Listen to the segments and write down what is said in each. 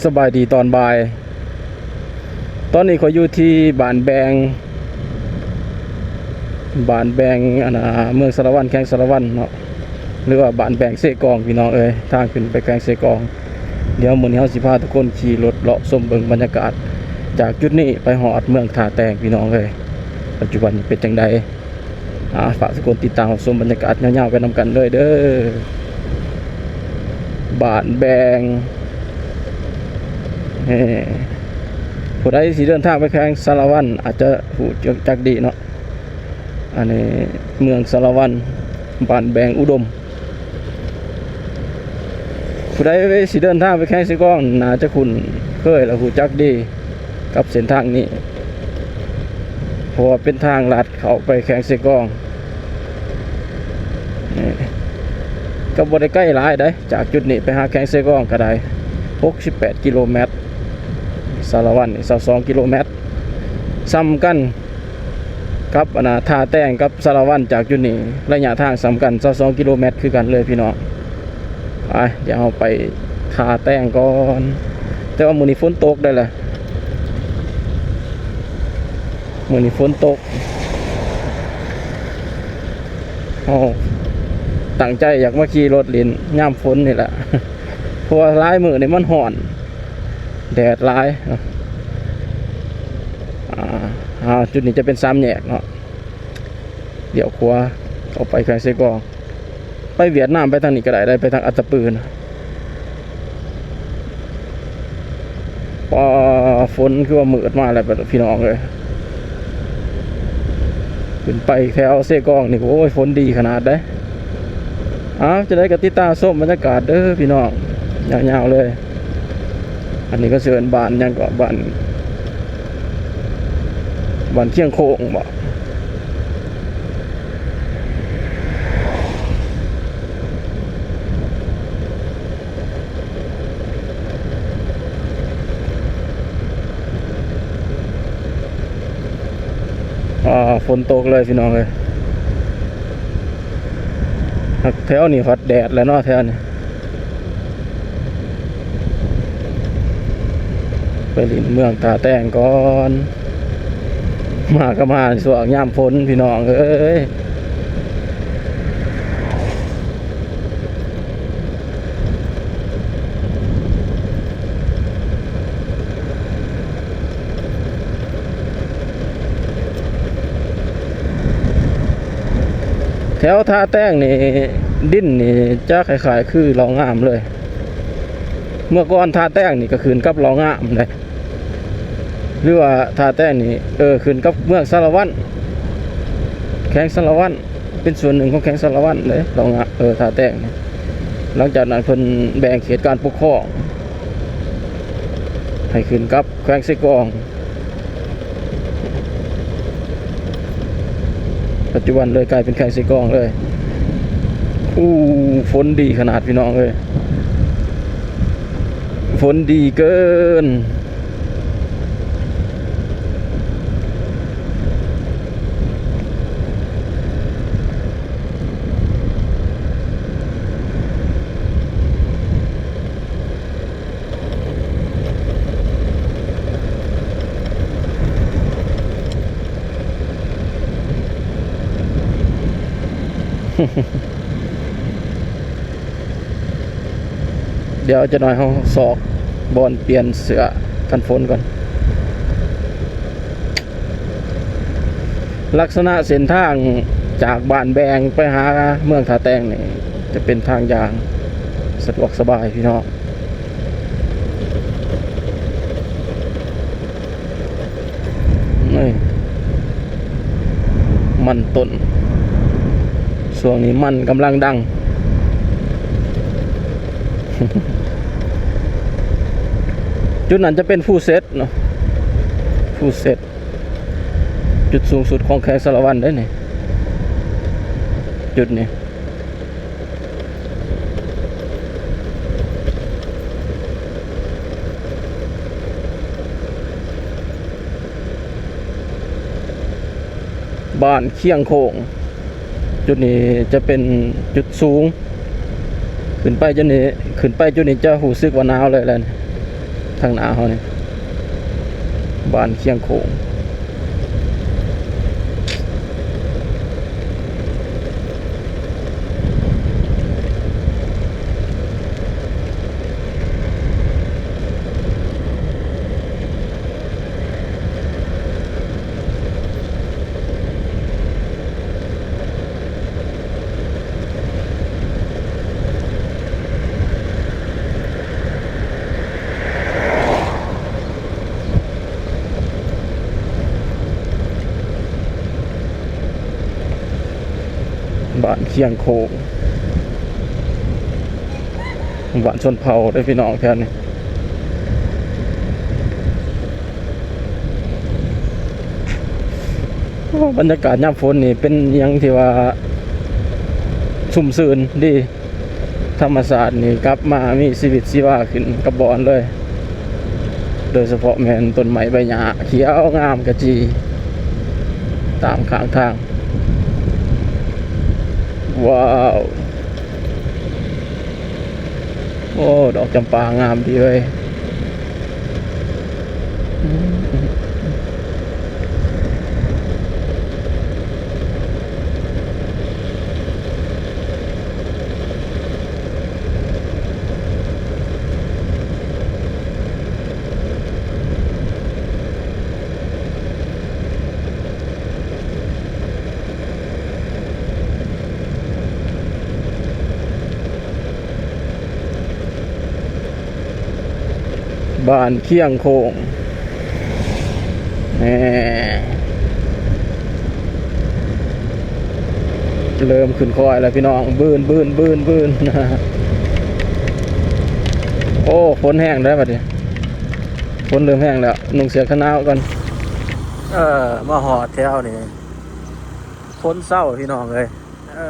ສະບາຍດີຕອນບ່າຍ. ຕອນນີ້ຂ້ອຍຢູ່ທີ່ບ້ານແບງ ບ້ານແບງ ອັນນ່າ ເມືອງສາລະວັນ ແຂວງສາລະວັນເນາະ ຫຼືວ່າບ້ານແບງເຊກອງ ພີ່ນ້ອງເອີຍ. ທາງຂຶ້ນໄປແຂວງເຊກອງ. ດຽວມື້ນີ້ເຮົາຊິພາທຸກຄົນຂີ່ລົດເລາະຊົມເບິ່ງບັນຍາກາດ ຈາກຈຸດນີ້ໄປຮອດເມືອງທ່າແຕງ ພີ່ນ້ອງເອີຍ ປັດຈຸບັນນີ້ເປັນຈັ່ງໃດ. ອ່າ ຝາກທຸກຄົນຕິດຕາມຮັບຊົມບັນຍາກາດຍາວໆໄປນຳກັນເລີຍເດີ. ບ້ານແບງ ເອີ ຜູ້ໃດຊິເດີນທາງໄປແຂວງສາລະວັນ ອາດຈະຮູ້ຈັກດີເນາະ. ອັນນີ້ເມືອງສາລະວັນ ບ້ານແບງອຸດົມ. ຜູ້ໃດຊິເດີນທາງໄປແຂວງເຊກອງ ໜ້າຈະຄຸ້ນເຄີຍ ແລະ ຮູ້ຈັກດີກັບເສັ້ນທາງນີ້ ເພາະວ່າເປັນທາງລັດເຂົ້າໄປແຂວງເຊກອງ. ນີ້ ກໍບໍ່ໄດ້ໄກຫຼາຍໃດ໋ ຈາກຈຸດນີ້ໄປຫາແຂວງເຊກອງກໍໄດ້ຫົກສິບແປດກິໂລແມັດ, ສາລະວັນນີ້ຊາວສອງກິໂລແມັດ ສ່ຳກັນ ກັບອັນນ່າ ທ່າແຕງກັບສາລະວັນ ຈາກຈຸດນີ້ໄລຍະທາງສ່ຳກັນຊາວສອງກິໂລແມັດຄືກັນເລີຍພີ່ນ້ອງ. ໄປ ດຽວເຮົາໄປທ່າແຕງກ່ອນ. ແຕ່ວ່າມື້ນີ້ຝົນຕົກໄດ໋ລະ ມື້ນີ້ຝົນຕົກ. ເຮົາຕັ້ງໃຈຢາກມາຂີ່ລົດຫຼິ້ນຍາມຝົນນີ້ແຫຼະ ເພາະວ່າຫຼາຍມື້ນີ້ມັນຮ້ອນ ແດດຫຼາຍເນາະ. ອ່າ ອ່າ ຈຸດນີ້ຈະເປັນສາມແຍກເນາະ ລ້ຽວຂວາເຂົ້າໄປແຂວງເຊກອງ. ໄປຫວຽດນາມໄປທາງນີ້ກໍໄດ້ ໄດ້ໄປທາງອັດຕະປືນ. ປາ ຝົນຄືວ່າມືດມາແລ້ວ ພີ່ນ້ອງເອີຍ. ຂຶ້ນໄປແຖວເຊກອງນີ້ ໂອ້ຍ ຝົນດີຂະໜາດເດ້. ເອົາ ຈັ່ງໃດກໍຕິດຕາມຊົມບັນຍາກາດເດີພີ່ນ້ອງ ຍາວໆເລີຍ. ອັນນີ້ເຂົາເອີ້ນບ້ານຫຍັງເກາະ ບ້ານ ບ້ານຄຽງໂຄ້ງບໍ? ອ່າ ຝົນຕົກເລີຍພີ່ນ້ອງເອີຍ. ແຖວນີ້ຮອດແດດແລ້ວເນາະ ແຖວນີ້. ໄປຫຼິ້ນເມືອງທ່າແຕງກ່ອນ. ມາກໍມາຊ່ວງຍາມຝົນພີ່ນ້ອງເອີຍ. ແຖວທ່າແຕງນີ້ ດິນນີ້ຈະຄ້າຍໆຄືເລົ່າງາມເລີຍ. ເມື່ອກ່ອນທ່າແຕງນີ້ກໍຂຶ້ນກັບເລົ່າງາມເດ້ ຫຼືວ່າທ່າແຕງນີ້ ເອີ ຂຶ້ນກັບເມືອງສາລະວັນ ແຂວງສາລະວັນ ເປັນສ່ວນໜຶ່ງຂອງແຂວງສາລະວັນເດ້ ເລົ່າງາມ ເອີ ທ່າແຕງນີ້. ຫຼັງຈາກນັ້ນເພິ່ນແບ່ງເຂດການປົກຄອງໃຫ້ຂຶ້ນກັບແຂວງເຊກອງ. ປັດຈຸບັນເລີຍກາຍເປັນແຂວງເຊກອງເລີຍ. ອູ້ ຝົນດີຂະໜາດພີ່ນ້ອງເອີຍ ຝົນດີເກີນ. ດຽວຈັກໜ້ອຍເຮົາຊອກບ່ອນປ່ຽນເສື້ອກັນຝົນກ່ອນ. ລັກສະນະເສັ້ນທາງຈາກບ້ານແບງໄປຫາເມືອງທ່າແຕງນີ້ ຈະເປັນທາງຢ່າງສະດວກສະບາຍພີ່ນ້ອງ. ນີ້ ມັນຕົ້ນ ຊ່ວງນີ້ມັນກຳລັງດັງ. ຈຸດນັ້ນຈະເປັນພູເຊັດເນາະ ພູເຊັດ ຈຸດສູງສຸດຂອງແຂວງສາລະວັນເດ້ນີ້ ຈຸດນີ້. ບ້ານຄຽງໂຄ້ງ ຈຸດນີ້ຈະເປັນຈຸດສູງ ຂຶ້ນໄປຈຸດນີ້ ຂຶ້ນໄປຈຸດນີ້ຈະຮູ້ສຶກວ່າໜາວເລີຍແຫຼະ. ທາງໜ້າເຮົານີ້ ບ້ານຄຽງໂຂງ. ບ້ານຄຽງໂຂງ ບ້ານຊົນເຜົ່າເດ້ພີ່ນ້ອງແຖວນີ້. ໂອ້ ບັນຍາກາດຍາມຝົນນີ້ເປັນຫຍັງທີ່ວ່າຊຸ່ມຊື່ນດີ. ທຳມະຊາດນີ້ກັບມາມີຊີວິດຊີວາຂຶ້ນກັບບ່ອນເລີຍ, ໂດຍສະເພາະແມ່ນຕົ້ນໄມ້ໃບຫຍ້າຂຽວງາມກະຈີຕາມຂ້າງທາງ. ວ້າວ ໂອ້ ດອກຈຳປາງາມດີເວີຍ. ບ້ານຄຽງໂຂງ ແນ່ ເລີ່ມຂຶ້ນຄອຍແລ້ວພີ່ນ້ອງ. ບືນ ບືນ ບືນ ບືນ. ໂອ້ ຝົນແຮງແລ້ວບັດນີ້, ຝົນເລີ່ມແຮງແລ້ວ. ນຸ່ງເສື້ອກັນໜາວກ່ອນ. ເອີ ມາຮອດແຖວນີ້ ຝົນເຊົາພີ່ນ້ອງເອີຍ. ເອີ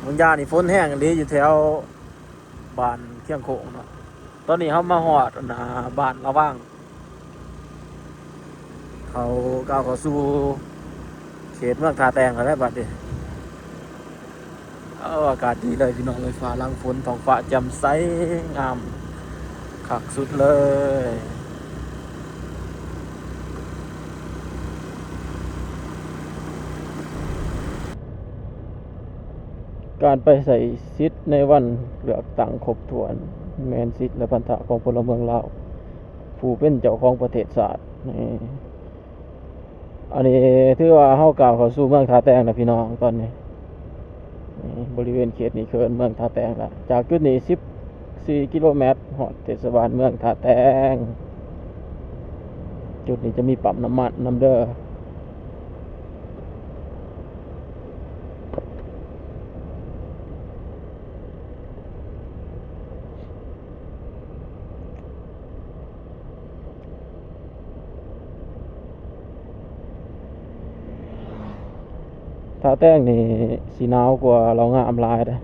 ບາງຢ່າງນີ້ຝົນແຮງອີ່ຫຼີຢູ່ແຖວ ບ້ານຄຽງໂຂງເນາະ. ຕອນນີ້ເຮົາມາຮອດ ອັນນ່າ ບ້ານລະຫວ່າງ ເຂົ້າ ກ້າວເຂົ້າສູ່ເຂດເມືອງທ່າແຕງແລ້ວບັດນີ້. ເອີ ອາກາດດີເລີຍພີ່ນ້ອງເອີຍ, ຟ້າຫຼັງຝົນ ທ້ອງຟ້າແຈ່ມໃສ ງາມຄັກສຸດເລີຍ. ການໄປໃຊ້ສິດໃນວັນເລືອກຕັ້ງຄົບຖ້ວນ ແມ່ນສິດ ແລະ ພັນທະຂອງພົນລະເມືອງລາວ ຜູ້ເປັນເຈົ້າຂອງປະເທດຊາດ. ນີ້ ອັນນີ້ຖືວ່າເຮົາກ້າວເຂົ້າສູ່ເມືອງທ່າແຕງແລ້ວພີ່ນ້ອງ. ຕອນນີ້ ນີ້ ບໍລິເວນເຂດນີ້ເອີ້ນເມືອງທ່າແຕງລະ. ຈາກຈຸດນີ້ສິບສີ່ກິໂລແມັດ ຮອດເທດສະບານເມືອງທ່າແຕງ. ຈຸດນີ້ຈະມີປ້ຳນ້ຳມັນນຳເດີ. ທ່າແຕງນີ້ຊິໜາວກວ່າເຫຼົ່າງາມຫຼາຍເດ້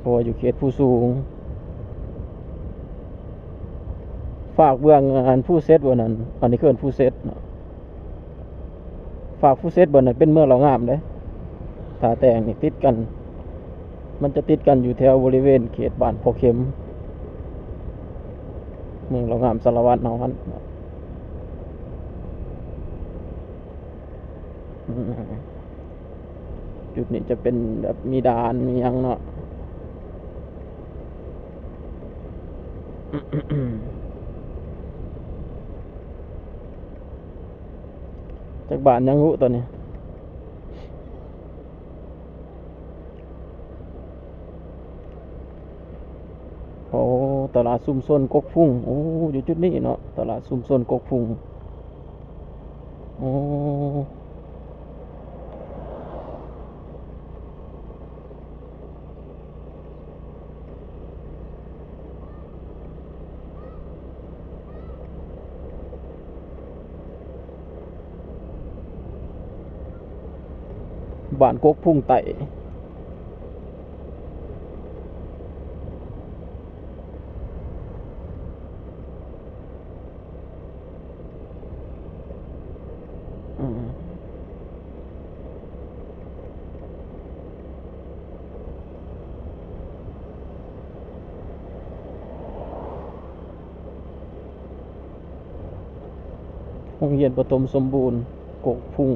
ເພາະວ່າຢູ່ເຂດພູສູງ. ຟາກເບື້ອງອັນພູເຊັດບໍ່ນັ້ນ, ອັນນີ້ເອີ້ນພູເຊັດເນາະ. ຟາກພູເຊັດບໍ່ນັ້ນເປັນເມືອງເຫຼົ່າງາມເດ້. ທ່າແຕງນີ້ຕິດກັນ, ມັນຈະຕິດກັນຢູ່ແຖວບໍລິເວນເຂດບ້ານພໍ່ເຂັມ ເມືອງເຫຼົ່າງາມ ສາລະວັນເຮົາຫັ້ນ. ອືມ ຈຸດນີ້ຈະເປັນແບບມີດ່ານມີຫຍັງເນາະ. ຈັກບ້ານຫຍັງຮູ້ຕອນນີ້. ໂອ້ ຕະຫຼາດຊຸມຊົນກົກພຸງ. ໂອ້ ຢູ່ຈຸດນີ້ເນາະ ຕະຫຼາດຊຸມຊົນກົກພຸງ. ໂອ້ ບ້ານກົກພຸງໃຕ້. ອືມ. ໂຮງຮຽນປະຖົມສົມບູນ ກົກພຸງ.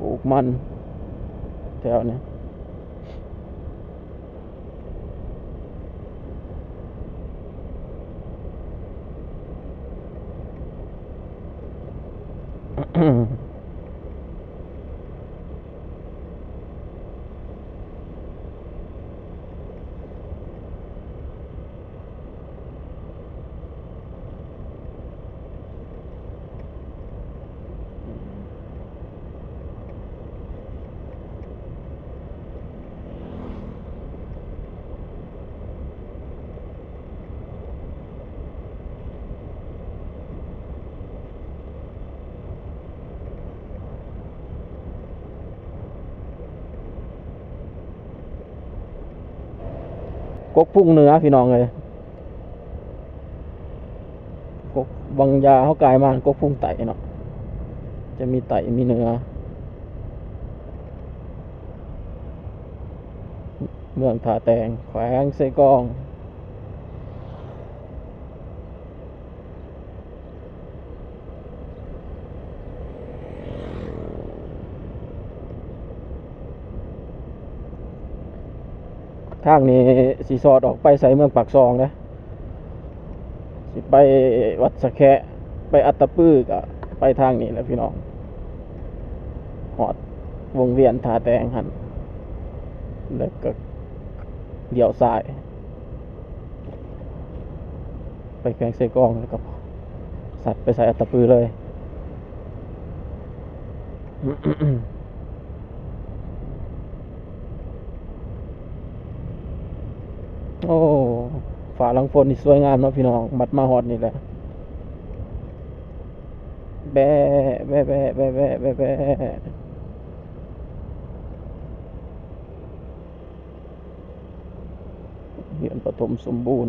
ປູກມັນແຖວນີ້. ກົກພຸງເໜືອ ພີ່ນ້ອງເອີຍ. ກົກ ບາງຢ່າເຮົາກາຍມາ ກົກພຸງໃຕ້ເນາະ ຈະມີໃຕ້ມີເໜືອ. ເມືອງທ່າແຕງ ແຂວງເຊກອງ. ທາງນີ້ຊິສອດອອກໄປໃສ່ເມືອງປາກຊ່ອງເດ້ ຊິໄປວັດສະແຄະ ໄປອັດຕະປື ກະໄປທາງນີ້ແຫຼະພີ່ນ້ອງ. ຮອດວົງວຽນທ່າແຕງຫັ້ນ ແລ້ວກະລ້ຽວຊ້າຍ ໄປແຂວງເຊກອງ ແລ້ວກໍສັດໄປໃສ່ອັດຕະປືເລີຍ. ໂອ້ ຟ້າຫຼັງຝົນນີ້ສວຍງາມເນາະພີ່ນ້ອງ ບັດມາຮອດນີ້ແຫຼະ ແບະ ແບະ ແບະ. ຮຽນປະຖົມສົມບູນ.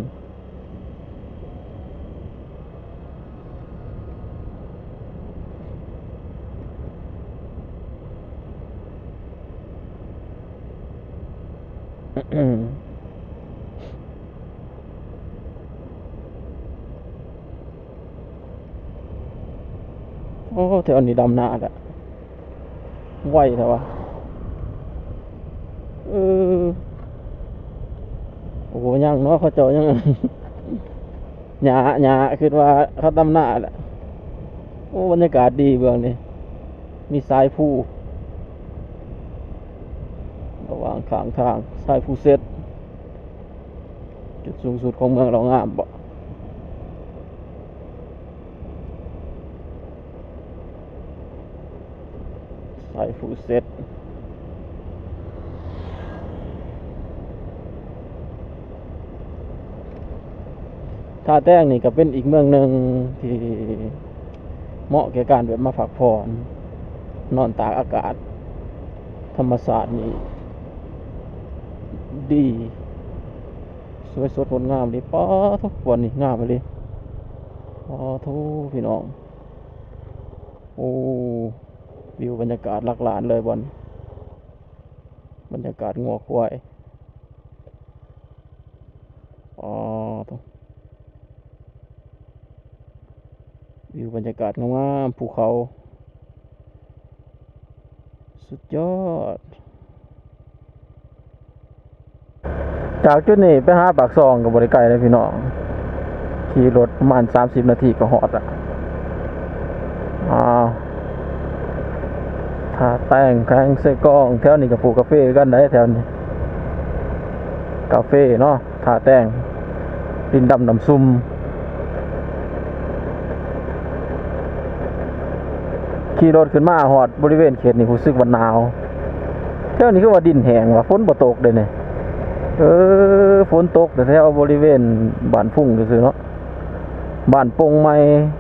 ໂອ້ ແຖວນີ້ດຳນາແຫຼະ. ໄວແທ້ວະ ເອີ. ໂອ້ ຍັງເນາະ ເຂົາເຈົ້າຍັງ ຫຍ້າ ຫຍ້າ ຄິດວ່າເຂົາດຳນາແຫຼະ. ໂອ້ ບັນຍາກາດດີເບື້ອງນີ້ ມີສາຍພູ ລະຫວ່າງຂ້າງທາງ ສາຍພູເຊັດ ຈຸດສູງສຸດຂອງເມືອງເລົ່າງາມບໍ. ສາຍພູເຊັດ ທ່າແຕງນີ້ກະເປັນອີກເມືອງໜຶ່ງທີ່ເໝາະແກ່ການແບບມາພັກຜ່ອນ ນອນຕາກອາກາດ ທຳມະຊາດນີ້ດີ ສວຍສົດງົດງາມດີ. ປາໂທ້ ບ່ອນນີ້ງາມອີ່ຫຼີ ປາໂທ້ ພີ່ນ້ອງ. ໂອ້ ວິວບັນຍາກາດຫຼັກລ້ານເລີຍບ່ອນ ບັນຍາກາດງົວຄວາຍ ປາໂທ້ ວິວບັນຍາກາດງາມໆ ພູເຂົາ ສຸດຍອດ. ຈາກຈຸດນີ້ໄປຫາປາກຊ່ອງກໍບໍ່ໄດ້ໄກເດ້ພີ່ນ້ອງ ຂີ່ລົດປະມານສາມສິບນາທີກໍຮອດລະ. ອ້າວ ທ່າແຕງ ແຂວງເຊກອງ ແຖວນີ້ກໍປູກກາເຟຄືກັນໄດ໋ ແຖວນີ້ ກາເຟເນາະ ທ່າແຕງ ດິນດຳນ້ຳຊຸ່ມ. ຂີ່ລົດຂຶ້ນມາຮອດບໍລິເວນເຂດນີ້ ຮູ້ສຶກວ່າໜາວ. ແຖວນີ້ຄືວ່າດິນແຫ້ງວ່າ ຝົນບໍ່ຕົກເດ້ນີ້. ເອີ ຝົນຕົກແຖວໆບໍລິເວນບ້ານຟຸງຊື່ໆເນາະ, ບ້ານປົງໃໝ່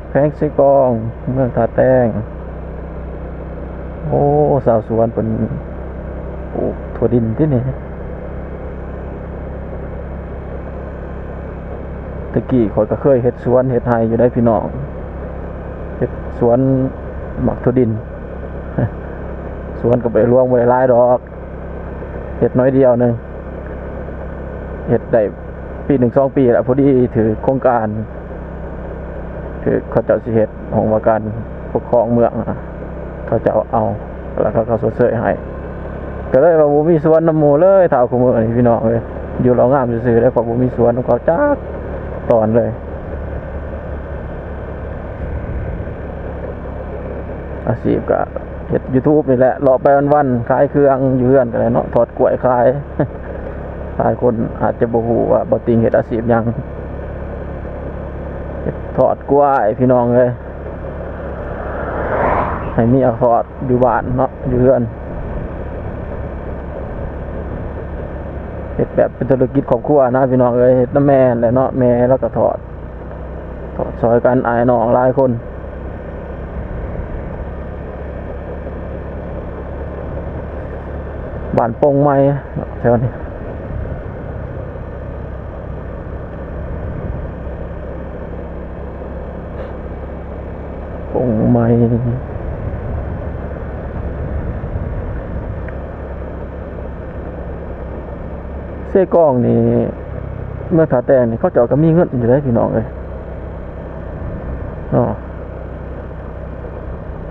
ແຂວງເຊກອງ ເມືອງທ່າແຕງ. ໂອ້ ຊາວສວນເພິ່ນປູກຖົ່ວດິນຕິນີ້. ແຕ່ກີ້ຂ້ອຍກໍເຄີຍເຮັດສວນເຮັດໄຮ່ຢູ່ໃດ໋ພີ່ນ້ອງ, ເຮັດສວນໝາກຖົ່ວດິນ. ສວນກໍບໍ່ໄດ້ຫຼວງ ບໍ່ໄດ້ຫຼາຍດອກ, ເຮັດໜ້ອຍດຽວໜຶ່ງ, ເຮັດໄດ້ປີໜຶ່ງສອງປີແລ້ວ. ພໍດີຖືກໂຄງການ ຄືເຂົາເຈົ້າຊິເຮັດຫ້ອງວ່າການປົກຄອງເມືອງ ເຂົາເຈົ້າເອົາ ແລ້ວເຂົາກໍຊົດເຊີຍໃຫ້, ກໍເລີຍວ່າບໍ່ມີສວນນຳໝູ່ເລີຍ. ທ້າວ ຄູ່ມື້ນີ້ພີ່ນ້ອງເອີຍ ຢູ່ເລົ່າງາມຊື່ໆເດ້, ເພາະບໍ່ມີສວນນຳເຂົາຈັກຕອນເລີຍ. ອາຊີບກໍເຮັດ YouTube ນີ້ແຫຼະ, ເລາະໄປວັນໆ ຂາຍເຄື່ອງຢູ່ເຮືອນກໍໄດ້ເນາະ, ທອດກ້ວຍຂາຍ. ຫຼາຍຄົນອາດຈະບໍ່ຮູ້ວ່າບ່າວຕິງເຮັດອາຊີບຫຍັງ, ເຮັດທອດກ້ວຍພີ່ນ້ອງເອີຍ, ໃຫ້ເມຍທອດຢູ່ບ້ານເນາະ ຢູ່ເຮືອນ. ເຮັດແບບເປັນທຸລະກິດຄອບຄົວນະພີ່ນ້ອງເອີຍ, ເຮັດນຳແມ່ແຫຼະເນາະ, ແມ່ລາວກໍທອດ ທອດຊ່ອຍກັນ ອ້າຍນ້ອງຫຼາຍຄົນ. ບ້ານປົງໃໝ່ເນາະ ແຖວນີ້ ປົງໃໝ່. ເຊກອງນີ້ ເມືອງທ່າແຕງນີ້ ເຂົາເຈົ້າກໍມີເງິນຢູ່ເດ້ພີ່ນ້ອງເອີຍເນາະ,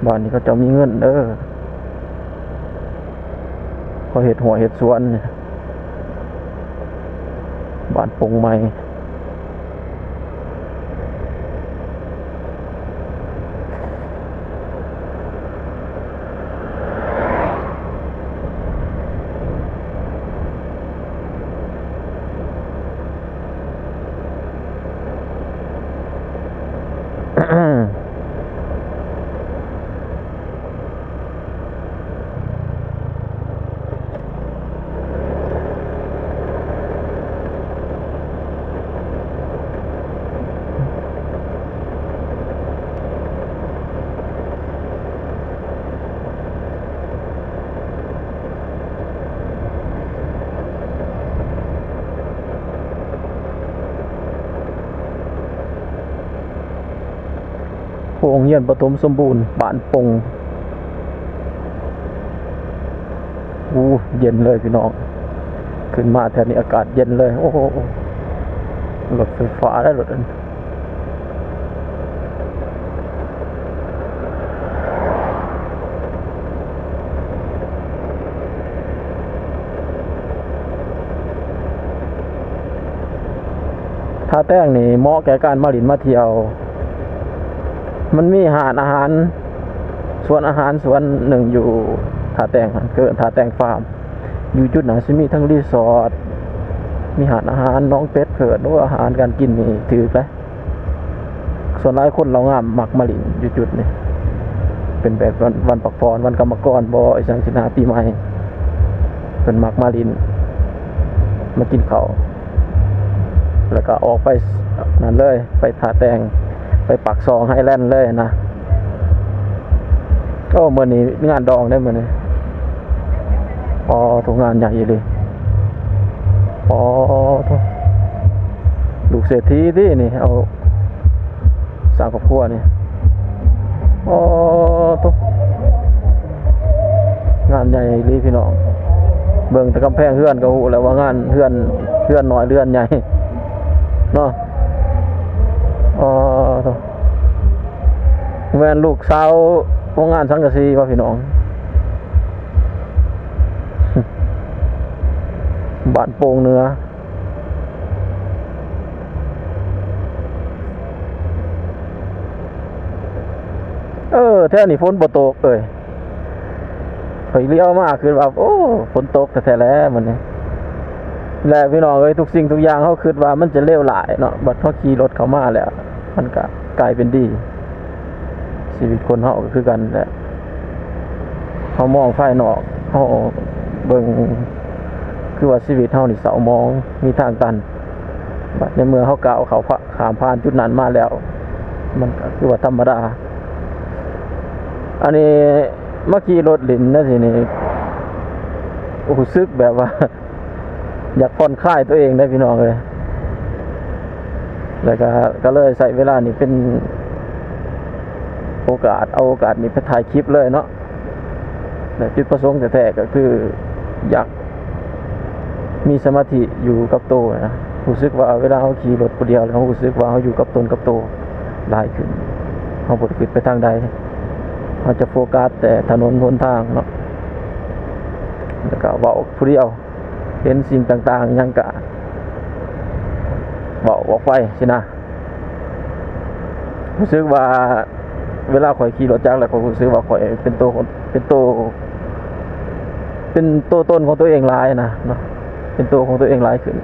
ບ້ານນີ້ເຂົາເຈົ້າມີເງິນເດີ, ເຂົາເຮັດຮົ້ວເຮັດສວນນີ້. ບ້ານປົງໃໝ່. ໂຮງຮຽນປະຖົມສົມບູນບ້ານປົງ. ໂອ້ ເຢັນເລີຍພີ່ນ້ອງ, ຂຶ້ນມາແຖວນີ້ອາກາດເຢັນເລີຍ. ໂອ້ໂຫ ລົດໄຟຟ້າໄດ໋ ລົດອັນ ທ່າແຕງນີ້ເໝາະແກ່ການມາຫຼິ້ນມາທ່ຽວ, ມັນມີຮ້ານອາຫານ ສວນອາຫານສວນໜຶ່ງຢູ່ທ່າແຕງຫັ້ນ ເອີ້ນທ່າແຕງຟາມ. ຢູ່ຈຸດນັ້ນຊິມີທັງຣີສອດ, ມີຮ້ານອາຫານ ໜອງເປັດເຂີດ. ໂອ້ ອາຫານການກິນນີ້ຖືກເດ້. ສ່ວນຫຼາຍຄົນລາວງາມມັກມາຫຼິ້ນຢູ່ຈຸດນີ້, ເປັນແບບວັນ ວັນພັກຜ່ອນ ວັນກຳມະກອນບໍ ອີ່ຫຍັງຊີ້ນະ ປີໃໝ່ ເພິ່ນມັກມາຫຼິ້ນ ມາກິນເຂົ້າ ແລ້ວກໍອອກໄປນັ້ນເລີຍ ໄປທ່າແຕງ ໄປປາກຊ່ອງໄຮແລນເລີຍນະ. ໂອ້ ມື້ນີ້ງານດອງເດ້ມື້ນີ້. ອໍ ໂທ້ ງານໃຫຍ່ອີ່ຫຼີ. ອໍ ໂທ້ ລູກເສດຖີຕິນີ້ ເອົາສ້າງຄອບຄົວນີ້. ອໍ ໂທ້ ງານໃຫຍ່ອີ່ຫຼີພີ່ນ້ອງ, ເບິ່ງແຕ່ກຳແພງເຮືອນກໍຮູ້ແລ້ວວ່າງານເຮືອນ ເຮືອນນ້ອຍເຮືອນໃຫຍ່ເນາະ. ອໍ ໂທ້ ແມ່ນລູກສາວໂຮງງານສັງກະສີບໍ່ພີ່ນ້ອງ? ບ້ານໂປ່ງເໜືອ. ເອີ ແຖວນີ້ຝົນບໍ່ຕົກເອີຍ. ຂ້ອຍຫຼຽວມາຄິດວ່າ ໂອ້ ຝົນຕົກແທ້ໆແຫຼະມື້ນີ້. ແລະ ພີ່ນ້ອງເອີຍ ທຸກສິ່ງທຸກຢ່າງເຮົາຄິດວ່າມັນຈະເລວຮ້າຍເນາະ, ບັດເຮົາຂີ່ລົດເຂົ້າມາແລ້ວ ມັນກະກາຍເປັນດີ. ຊີວິດຄົນເຮົາກໍຄືກັນແຫຼະ, ເຮົາມອງພາຍນອກ ເຮົາເບິ່ງ ຄືວ່າຊີວິດເຮົານີ້ເສົ້າໝອງ ມີທາງຕັນ. ບັດໃນເມື່ອເຮົາກ້າວເຂົ້າ ຂ້າມຜ່ານຈຸດນັ້ນມາແລ້ວ ມັນກໍຄືວ່າທຳມະດາ. ອັນນີ້ມາຂີ່ລົດຫຼິ້ນແນວຊີ້ນີ້ ຮູ້ສຶກແບບວ່າ ຢາກຜ່ອນຄາຍຕົວເອງເດ້ພີ່ນ້ອງເອີຍ. ແລ້ວກໍ ກໍເລີຍໃຊ້ເວລານີ້ເປັນໂອກາດ ເອົາໂອກາດນີ້ໄປຖ່າຍຄລິບເລີຍເນາະ. ແລະ ຈຸດປະສົງແທ້ໆກໍຄືຢາກມີສະມາທິຢູ່ກັບໂຕນະ. ຮູ້ສຶກວ່າເວລາເຮົາຂີ່ລົດຜູ້ດຽວແລ້ວ ເຮົາຮູ້ສຶກວ່າເຮົາຢູ່ກັບຕົນກັບໂຕຫຼາຍຂຶ້ນ. ເຮົາບໍ່ໄດ້ຄິດໄປທາງໃດ ເຮົາຈະໂຟກັສແຕ່ຖະໜົນຫົນທາງເນາະ. ແລ້ວກໍເວົ້າຜູ້ດຽວ ເຫັນສິ່ງຕ່າງໆຫຍັງກະເວົ້າອອກໄປຊີ້ນະ. ຮູ້ສຶກວ່າເວລາຂ້ອຍຂີ່ລົດຈັກແລ້ວ ຂ້ອຍຮູ້ສຶກວ່າຂ້ອຍເປັນໂຕ ເປັນໂຕ ເປັນໂຕຕົນຂອງຕົວເອງຫຼາຍນະເນາະ ເປັນໂຕຂອງຕົວເອງຫຼາຍຂຶ້ນ.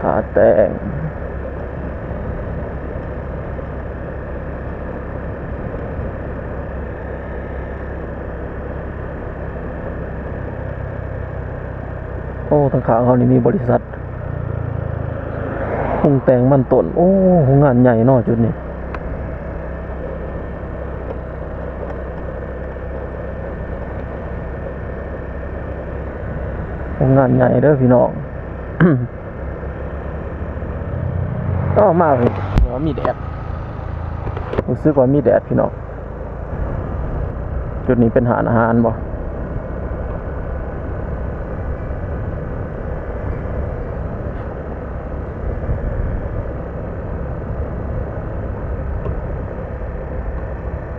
ທ່າແຕງ. ໂອ້ ທາງຂ້າງເຮົານີ້ມີບໍລິສັດປຸງແຕ່ງມັນຕົ້ນ. ໂອ້ ໂຮງງານໃຫຍ່ເນາະຈຸດນີ້ ໂຮງງານໃຫຍ່ເດີພີ່ນ້ອງ. ເອົາ ມາ ມີແດດ ຮູ້ສຶກວ່າມີແດດພີ່ນ້ອງ. ຈຸດນີ້ເປັນຮ້ານອາຫານບໍ່?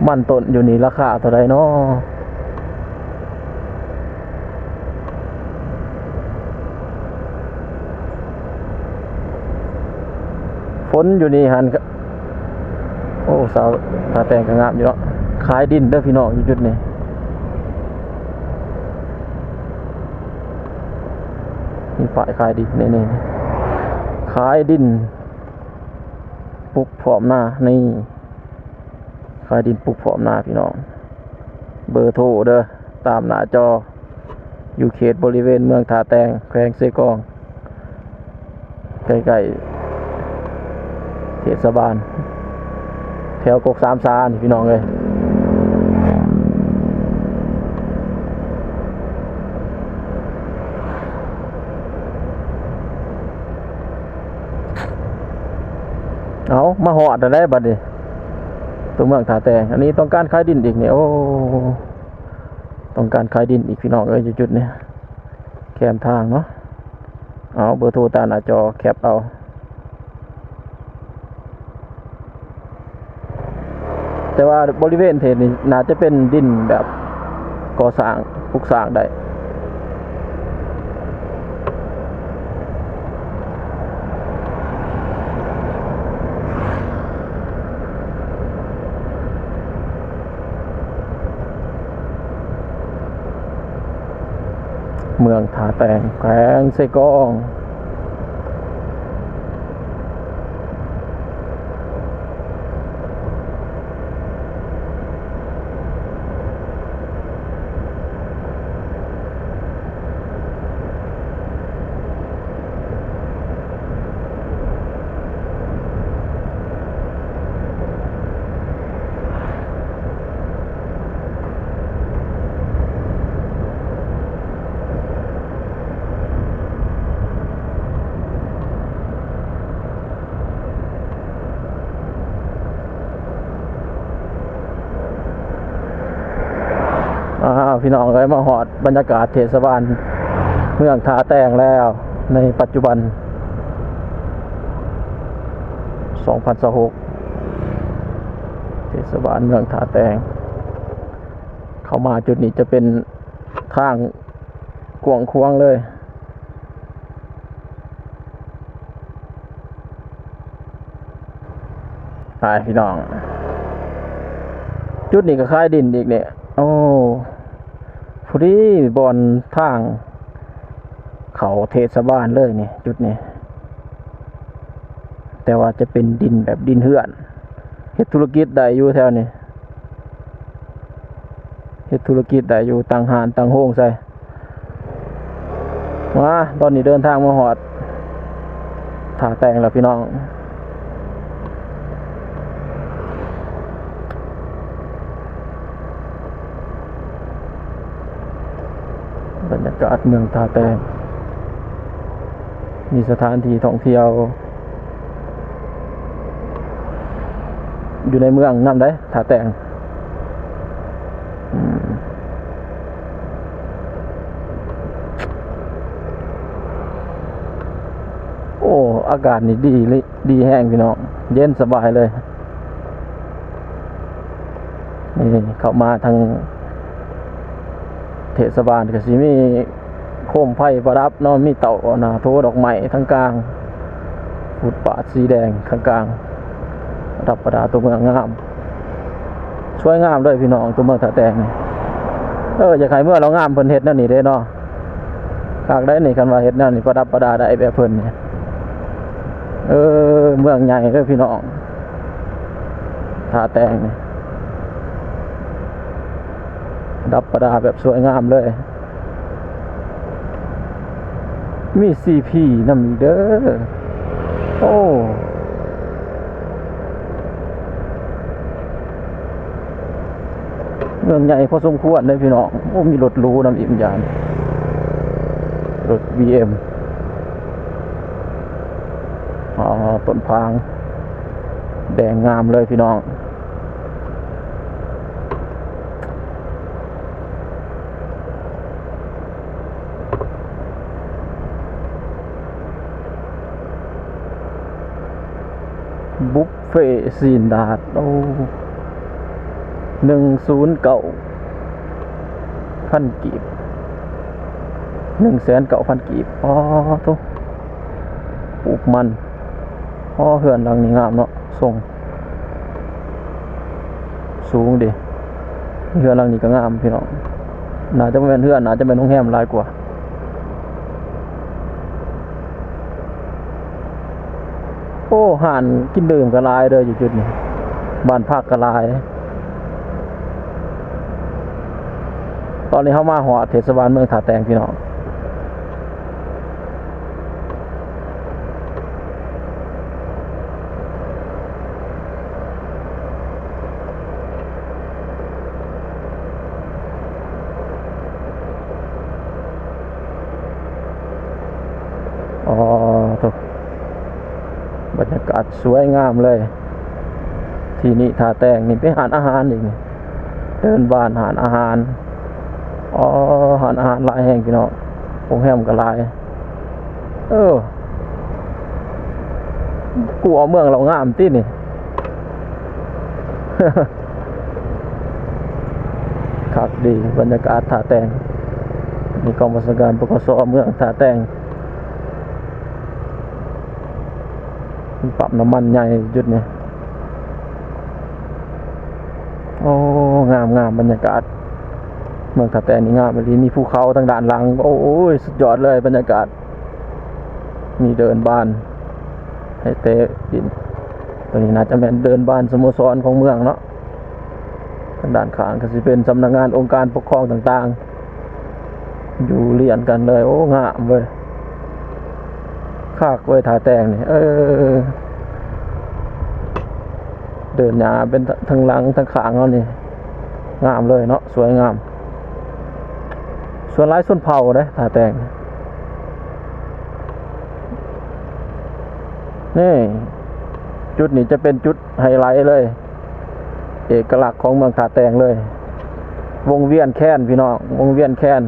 ມັນຕົ້ນຢູ່ນີ້ລາຄາເທົ່າໃດເນາະ? ຝົນຢູ່ນີ້ຫັ້ນ ໂອ້ ສາວທ່າແຕງກໍງາມຢູ່ເນາະ. ຂາຍດິນເດີພີ່ນ້ອງ ຢູ່ຈຸດນີ້ ມີປ້າຍຂາຍດິນ ນີ້ໆ ຂາຍດິນ ປຸກພ້ອມນາ ນີ້ ຂາຍດິນປຸກພ້ອມນາພີ່ນ້ອງ. ເບີໂທເດີ ຕາມໜ້າຈໍ ຢູ່ເຂດບໍລິເວນເມືອງທ່າແຕງ ແຂວງເຊກອງ ໃກ້ໆເທດສະບານ ແຖວກົກສາມຊານີ້ພີ່ນ້ອງເອີຍ. ເອົາ ມາຮອດແລ້ວໃດ໋ບັດນີ້ ຕົວເມືອງທ່າແຕງ. ອັນນີ້ຕ້ອງການຂາຍດິນອີກນີ້ ໂອ້ ຕ້ອງການຂາຍດິນອີກພີ່ນ້ອງເອີຍ ຢູ່ຈຸດນີ້ ແຄມທາງເນາະ. ເອົາ ເບີໂທຕາມໜ້າຈໍ ແຄປເອົາ. ແຕ່ວ່າບໍລິເວນເທດນີ້ ໜ້າຈະເປັນດິນແບບກໍ່ສ້າງ ປຸກສ້າງໄດ້. ເມືອງທ່າແຕງ ແຂວງເຊກອງ. ອ້າວ ພີ່ນ້ອງເອີຍ ມາຮອດບັນຍາກາດເທດສະບານເມືອງທ່າແຕງແລ້ວ ໃນປັດຈຸບັນ ສອງພັນຊາວຫົກ ເທດສະບານເມືອງທ່າແຕງ. ເຂົ້າມາຈຸດນີ້ຈະເປັນທາງກວ້າງຂວາງເລີຍ. ໄປພີ່ນ້ອງ ຈຸດນີ້ກໍຂາຍດິນອີກນີ້ ໂອ້ ພໍດີບ່ອນທາງເຂົ້າເທດສະບານເລີຍນີ້ ຈຸດນີ້ ແຕ່ວ່າຈະເປັນດິນແບບດິນເຮືອນ ເຮັດທຸລະກິດໄດ້ຢູ່ແຖວນີ້. ທຸລະກິດໄດ້ຢູ່ ຕັ້ງຮ້ານຕັ້ງໂຮງໃສ່. ມາ ຕອນນີ້ເດີນທາງມາຮອດທ່າແຕງແລ້ວພີ່ນ້ອງ. ບັນຍາກາດເມືອງທ່າແຕງ ມີສະຖານທີ່ທ່ອງທ່ຽວຢູ່ໃນເມືອງນຳເດ້ ທ່າແຕງ. ອືມ ໂອ້ ອາກາດນີ້ດີ ດີແຮງພີ່ນ້ອງ ເຢັນສະບາຍເລີຍ. ນີ້ເຂົ້າມາທາງເທດສະບານກໍຊິມີໂຄມໄຟປະດັບເນາະ ມີເຕົາ ອັນນ່າ ໂທດອກໄມ້ທາງກາງ ຟຸດປາດສີແດງທາງກາງ ປະດັບປະດາຕົວເມືອງງາມ ສວຍງາມເລີຍພີ່ນ້ອງ ຕົວເມືອງທ່າແຕງນີ້. ເອີ ຢາກໃຫ້ເມືອງລາວງາມ ເພິ່ນເຮັດແນວນີ້ເດ້ເນາະ ຄັກໄດ໋ນີ້ ຄັນວ່າເຮັດແນວນີ້ປະດັບປະດາໄດ້ແບບເພິ່ນນີ້. ເອີ ເມືອງໃຫຍ່ເດີພີ່ນ້ອງ ທ່າແຕງນີ້ ປະດັບປະດາແບບສວຍງາມເລີຍ ມີຊີພີນຳອີກເດີ. ໂອ້ ເມືອງໃຫຍ່ພໍສົມຄວນເດ້ພີ່ນ້ອງ. ໂອ້ ມີລົດຫຼູນຳອີກ ຢ້ານ ລົດບີເອັມ. ອ່າ ຕົ້ນພາງແດງງາມເລີຍພີ່ນ້ອງ. ບຸບເຟຊີ້ນດາດ ໂອ້ ໜຶ່ງສູນເກົ້າພັນກີບ ໜຶ່ງແສນເກົ້າພັນກີບ. ອໍ ໂທ້ ປູກມັນ. ອໍ ເຮືອນຫຼັງນີ້ງາມເນາະ ຊົງ ສູງເດ. ເຮືອນຫຼັງນີ້ກໍງາມພີ່ນ້ອງ ໜ້າຈະບໍ່ແມ່ນເຮືອນ ໜ້າຈະແມ່ນໂຮງແຮມຫຼາຍກວ່າ. ໂອ້ ຮ້ານກິນດື່ມກໍຫຼາຍເດີຢູ່ຈຸດນີ້ ບ້ານພັກກໍຫຼາຍ. ຕອນນີ້ເຮົາມາຮອດເທດສະບານເມືອງທ່າແຕງພີ່ນ້ອງ. ອໍ ໂທ້ ບັນຍາກາດສວຍງາມເລີຍ ທີ່ນີ້ທ່າແຕງນີ້. ເປັນຮ້ານອາຫານອີກນີ້ ເດີ່ນບ້ານ ຮ້ານອາຫານ. ອໍ ຮ້ານອາຫານຫຼາຍແຮງພີ່ນ້ອງ ໂຮງແຮມກໍຫຼາຍ. ເອີ ກູເອົາເມືອງລາວງາມຕິນີ້. ຄັກດີ ບັນຍາກາດທ່າແຕງ. ນີ້ກອງປະຊາການ ປກສ ເມືອງທ່າແຕງ. ມີປ້ຳນ້ຳມັນໃຫຍ່ຈຸດນີ້. ໂອ້ ງາມໆ ບັນຍາກາດເມືອງທ່າແຕງນີ້ງາມອີ່ຫຼີ. ມີພູເຂົາທາງດ້ານຫຼັງ ໂອ້ຍ ສຸດຍອດເລີຍບັນຍາກາດ. ມີເດີ່ນບ້ານໃຫ້ເຕະດິນ. ຕົວນີ້ໜ້າຈະແມ່ນເດີ່ນບ້ານສະໂມສອນຂອງເມືອງເນາະ. ທາງດ້ານຂ້າງກໍຊິເປັນສຳນັກງານອົງການປົກຄອງຕ່າງໆ ຢູ່ລຽນກັນເລີຍ. ໂອ້ ງາມເວີຍ ຄັກເວີຍ ທ່າແຕງນີ້. ເອີ ເດີ່ນຫຍ້າເປັນທາງຫຼັງທາງຂ້າງເຮົານີ້ ງາມເລີຍເນາະ ສວຍງາມ. ສ່ວນຫຼາຍຊົນເຜົ່າເດ້ທ່າແຕງ. ນີ້ ຈຸດນີ້ຈະເປັນຈຸດໄຮໄລເລີຍ ເອກະລັກຂອງເມືອງທ່າແຕງເລີຍ. ວົງວຽນແຄນພີ່ນ້ອງ ວົງວຽນແຄນ.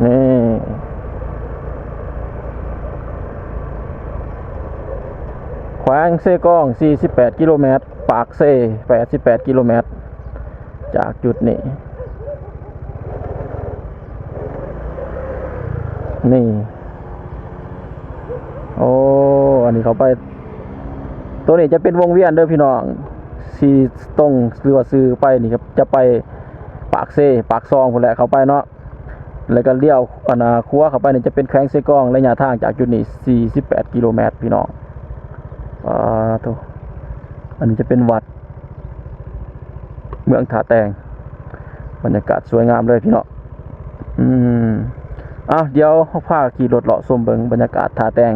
ນີ້ ແຂວງເຊກອງ ສີ່ສິບແປດກິໂລແມັດ, ປາກເຊ ແປດສິບແປດກິໂລແມັດ ຈາກຈຸດນີ້. ນີ້ ໂອ້ ອັນນີ້ເຂົ້າໄປ ໂຕນີ້ຈະເປັນວົງວຽນເດີພີ່ນ້ອງ ຊິຕົງ ຫຼືວ່າຊື່ໄປນີ້ ຈະໄປປາກເຊ ປາກຊ່ອງພຸ້ນແຫຼະ ເຂົ້າໄປເນາະ. ແລ້ວກໍລ້ຽວ ອັນນ່າ ຂວາເຂົ້າໄປນີ້ຈະເປັນແຂວງເຊກອງ ໄລຍະທາງຈາກຈຸດນີ້ ສີ່ສິບແປດກິໂລແມັດ ພີ່ນ້ອງ. ປາໂທ້ ອັນນີ້ຈະເປັນວັດ ເມືອງທ່າແຕງ ບັນຍາກາດສວຍງາມເລີຍພີ່ນ້ອງ. ອືມ ເອົາ ດຽວເຮົາພາຂີ່ລົດເລາະຊົມເບິ່ງບັນຍາກາດທ່າແຕງ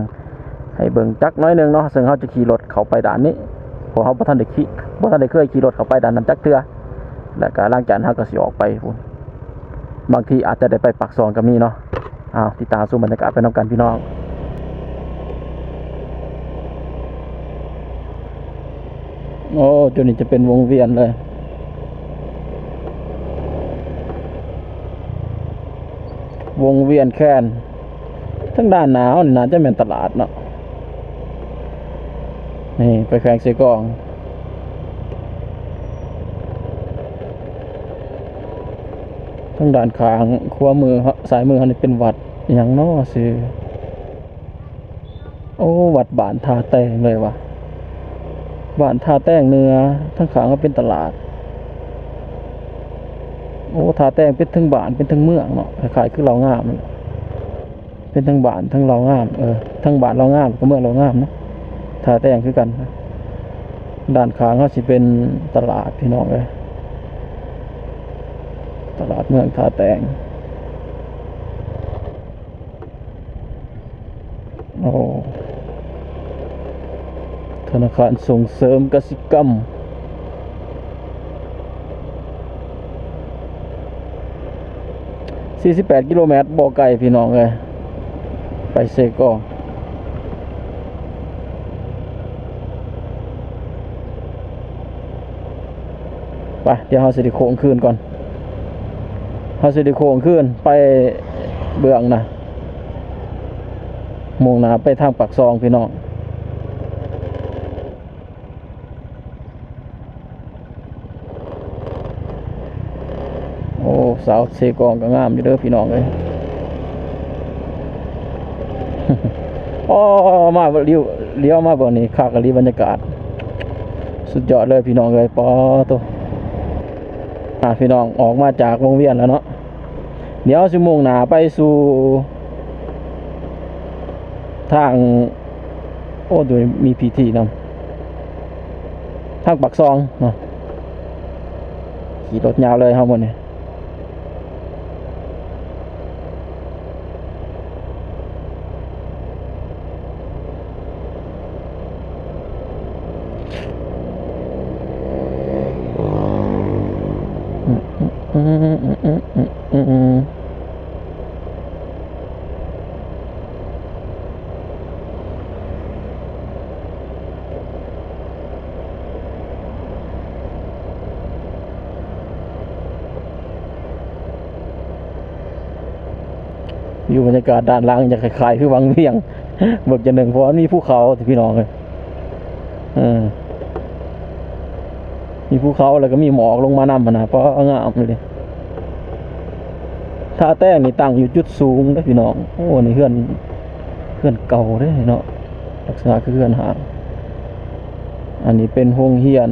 ໃຫ້ເບິ່ງຈັກໜ້ອຍໜຶ່ງເນາະ, ເຊິ່ງເຮົາຈະຂີ່ລົດເຂົ້າໄປດ່ານນີ້ ເພາະເຮົາບໍ່ທັນໄດ້ຂີ່ ບໍ່ທັນໄດ້ເຄີຍຂີ່ລົດເຂົ້າໄປດ່ານນັ້ນຈັກເທື່ອ. ແລ້ວກະຫຼັງຈາກນັ້ນເຮົາກໍຊິອອກໄປພຸ້ນ ບາງທີອາດຈະໄດ້ໄປປາກຊ່ອງກໍມີເນາະ. ເອົາ ຕິດຕາມຊົມບັນຍາກາດໄປນຳກັນພີ່ນ້ອງ. ໂອ້ ຈຸດນີ້ຈະເປັນວົງວຽນເລີຍ ວົງວຽນແຄນ. ທາງດ້ານໜ້າເຮົານີ້ໜ້າຈະແມ່ນຕະຫຼາດເນາະ ນີ້ໄປແຂວງເຊກອງ. ທາງດ້ານຂ້າງຂວາມື ຊ້າຍມືເຮົານີ້ເປັນວັດຫຍັງເນາະຊື່ ໂອ້ ວັດບ້ານທ່າແຕງເລີຍວ່າ ບ້ານທ່າແຕງເໜືອ ທາງຂ້າງກໍເປັນຕະຫຼາດ. ໂອ້ ທ່າແຕງເປັນເທິງບ້ານເປັນເທິງເມືອງເນາະ ຄ້າຍໆຄືເລົ່າງາມ ເປັນທັງບ້ານທັງເລົ່າງາມ ເອີ ທັງບ້ານເລົ່າງາມ ແລ້ວກໍເມືອງເລົ່າງາມເນາະ. ທ່າແຕງຄືກັນ. ດ້ານຂ້າງເຮົາຊິເປັນຕະຫຼາດພີ່ນ້ອງເອີຍ ຕະຫຼາດເມືອງທ່າແຕງ. ໂອ້ ທະນາຄານສົ່ງເສີມກະສິກຳ ສີ່ສິບແປດກິໂລແມັດ ບໍ່ໄກພີ່ນ້ອງເອີຍ ໄປເຊກອງ. ໄປ ດຽວເຮົາຊິໄດ້ໂຄ້ງຄືນກ່ອນ ເຮົາຊິໄດ້ໂຄ້ງຄືນໄປເບື້ອງໜ້າ ມຸ່ງໜ້າໄປທາງປາກຊ່ອງພີ່ນ້ອງ. ໂອ້ ສາວເຊກອງກໍງາມຢູ່ເດີພີ່ນ້ອງເອີຍ. ອໍ ມາຫຼຽວ ຫຼຽວມາເບິ່ງນີ້ ຄັກອີ່ຫຼີ ບັນຍາກາດສຸດຍອດເລີຍພີ່ນ້ອງເອີຍ. ປາໂຕ ອ່າ ພີ່ນ້ອງ ອອກມາຈາກວົງວຽນແລ້ວເນາະ ດຽວຊິມຸ່ງໜ້າໄປສູ່ທາງ ໂອ້ ໂດຍມີພີທີນຳ ທາງປາກຊ່ອງເນາະ. ຂີ່ລົດຍາວເລີຍເຮົາມື້ນີ້. ຢູ່ບັນຍາກາດດ້ານຫຼັງຈະຄ້າຍໆຄືວັງວຽງ ເບິ່ງຈັ່ງໜຶ່ງ ເພາະວ່າມັນມີພູເຂົາພີ່ນ້ອງເອີຍ. ເອີ ມີພູເຂົາ ແລ້ວກໍມີໝອກລົງມານຳຫັ້ນນະ ປາ ງາມອີ່ຫຼີ. ທ່າແຕງນີ້ຕັ້ງຢູ່ຈຸດສູງເດ້ພີ່ນ້ອງ. ໂອ້ ນີ້ເຮືອນ ເຮືອນເກົ່າເດ້ເນາະ ລັກສະນະຄືເຮືອນຮ້າງ. ອັນນີ້ເປັນໂຮງຮຽນ.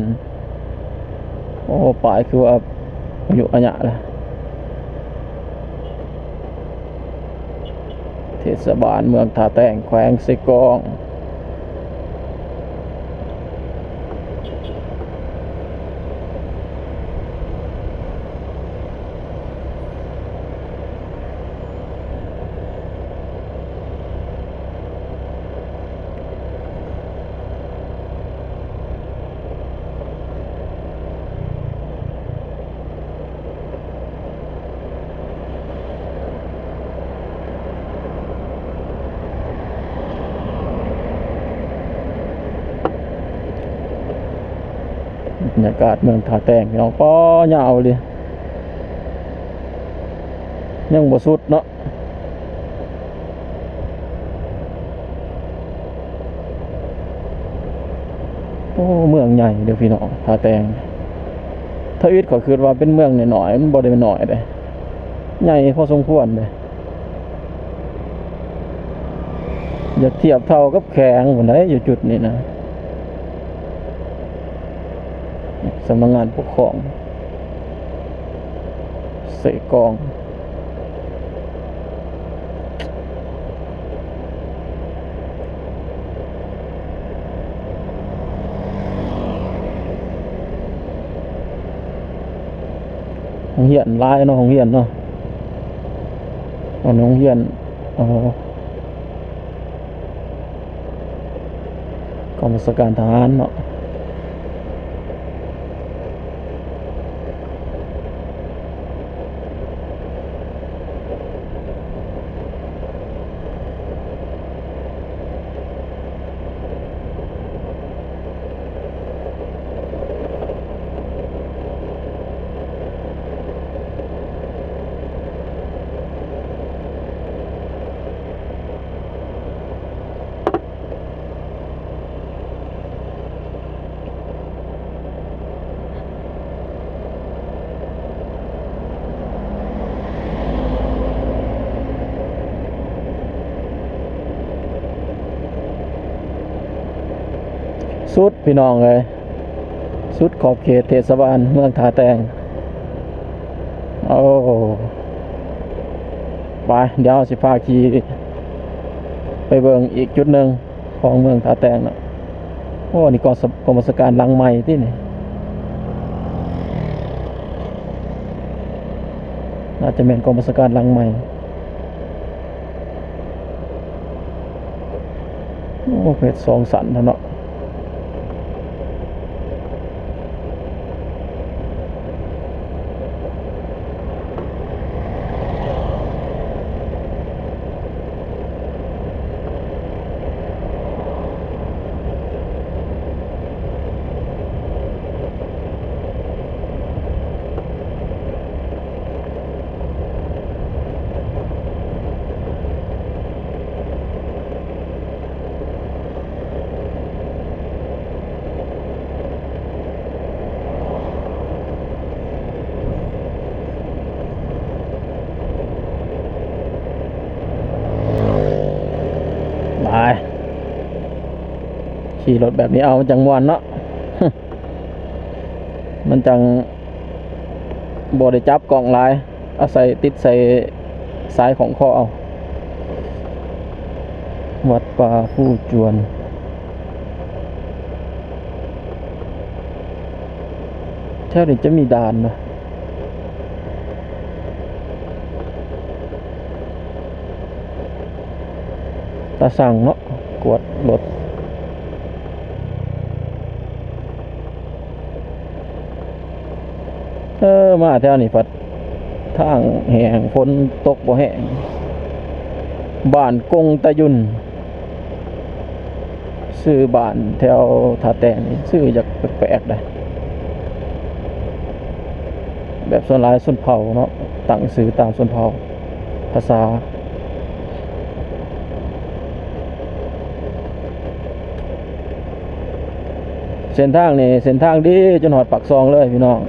ໂອ້ ປ້າຍຄືວ່າອາຍຸອາຍະລະ. ເທດສະບານເມືອງທ່າແຕງ ແຂວງເຊກອງ. ບັນຍາກາດເມືອງທ່າແຕງ ພີ່ນ້ອງ. ປ້າ ຍາວເລີຍ ຍັງບໍ່ສຸດເນາະ. ໂອ້ ເມືອງໃຫຍ່ເດີພີ່ນ້ອງ ທ່າແຕງ. ທຳອິດຂ້ອຍຄິດວ່າເປັນເມືອງນ້ອຍໆ ມັນບໍ່ໄດ້ນ້ອຍເດ້ ໃຫຍ່ພໍສົມຄວນເດ້. ຢາກທຽບເທົ່າກັບແຂວງພຸ້ນໃດ ຢູ່ຈຸດນີ້ນະ. ສຳນັກງານປົກຄອງເຊກອງ. ໂ ໂຮງຮຽນຫຼາຍເນາະ ໂຮງຮຽນເນາະ ອັນໂຮງຮຽນ ເອີ ກອງບັນຊາການທະຫານເນາະ. ສຸດ ພີ່ນ້ອງເອີຍ ສຸດຂອບເຂດເທດສະບານເມືອງທ່າແຕງ. ໂອ້ ໄປ ດຽວເຮົາຊິພາຂີ່ໄປເບິ່ງອີກຈຸດໜຶ່ງ ຂອງເມືອງທ່າແຕງເນາະ. ໂອ້ ອັນນີ້ກອງສະ ກອງບັນຊາການຫຼັງໃໝ່ຕິນີ້ ໜ້າຈະແມ່ນກອງບັນຊາການຫຼັງໃໝ່. ໂອ້ ເຮັດສອງຊັ້ນແທ້ວເນາະ. ໄປ ຂີ່ລົດແບບນີ້ເອົາ ມັນຈັ່ງມ່ວນເນາະ ມັນຈັ່ງບໍ່ໄດ້ຈັບກ້ອງຫຼາຍ ອາໄສຕິດໃສ່ສາຍຂອງຄໍເອົາ. ວັດປ່າພູຈວນ ແຖວນີ້ຈະມີດ່ານບໍ່? ຕາຊັ່ງເນາະ ກວດລົດ. ເອີ ມາແຖວນີ້ພັດທາງແຫ້ງ ຝົນຕົກບໍ່ແຮງ. ບ້ານກົງຕະຍຸນ ຊື່ບ້ານແຖວທ່າແຕງນີ້ຊື່ຢາກແປກໆ ໄດ໋ ແບບສ່ວນຫຼາຍຊົນເຜົ່າເນາະ ຕັ້ງຊື່ຕາມຊົນເຜົ່າ ພາສາ. ເສັ້ນທາງນີ້ເສັ້ນທາງດີຈົນຮອດປາກຊ່ອງເລີຍພີ່ນ້ອງ.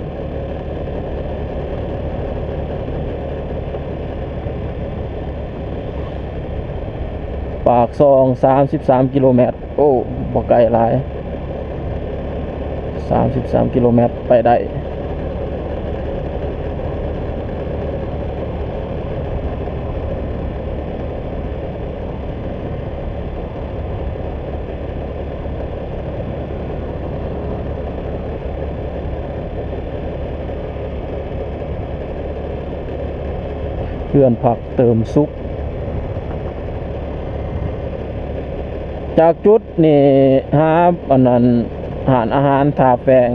ປາກຊ່ອງສາມສິບສາມກິໂລແມັດ. ໂອ້ ບໍ່ໄກຫຼາຍ ສາມສິບສາມກິໂລແມັດ ໄປໄດ້. ເຮືອນພັກເຕີມສຸກ. ຈາກຈຸດນີ້ຫາອັນນັ້ນ ຮ້ານອາຫານທ່າແປງ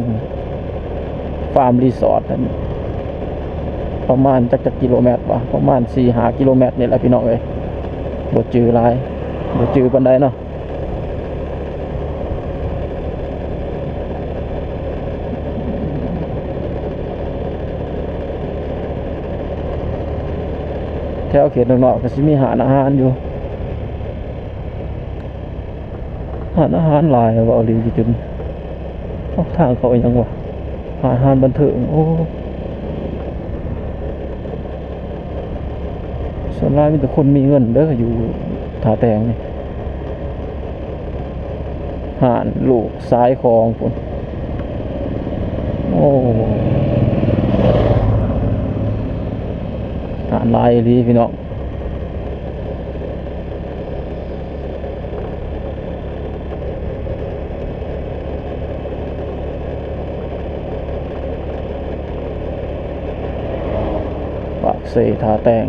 ຟາມຣີສອດນັ້ນ ປະມານຈັກ ຈັກກິໂລແມັດວະ ປະມານສີ່ຫ້າກິໂລແມັດນີ້ແຫຼະພີ່ນ້ອງເອີຍ ບໍ່ຈື່ຫຼາຍ ບໍ່ຈື່ປານໃດເນາະ. ແຖວເຂດນອກໆ ກໍຊິມີຮ້ານອາຫານຢູ່ ຮ້ານອາຫານຫຼາຍ ເວົ້າອີ່ຫຼີຢູ່ຈຸດນີ້. ເອົ້າ ທາງເຂົ້າອີ່ຫຍັງວະ ຮ້ານອາຫານບັນເທີງ. ໂອ້ ສ່ວນຫຼາຍມີແຕ່ຄົນມີເງິນເດີ ຢູ່ທ່າແຕງນີ້ ຮ້ານລູກຊາຍຂອງພຸ້ນ. ໂອ້ ຮ້ານຫຼາຍອີ່ຫຼີພີ່ນ້ອງ. ເ ເຊທ່າແຕ່ງ.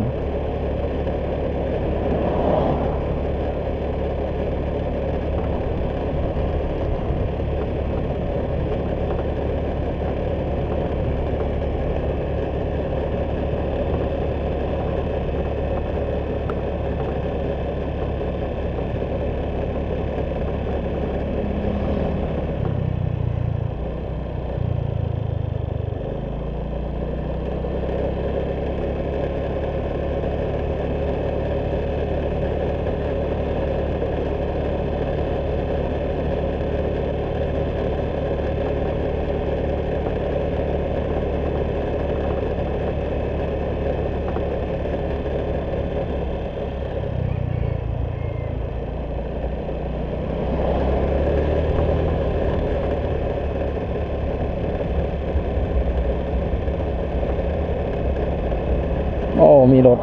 ໂອ້ ມີລົດ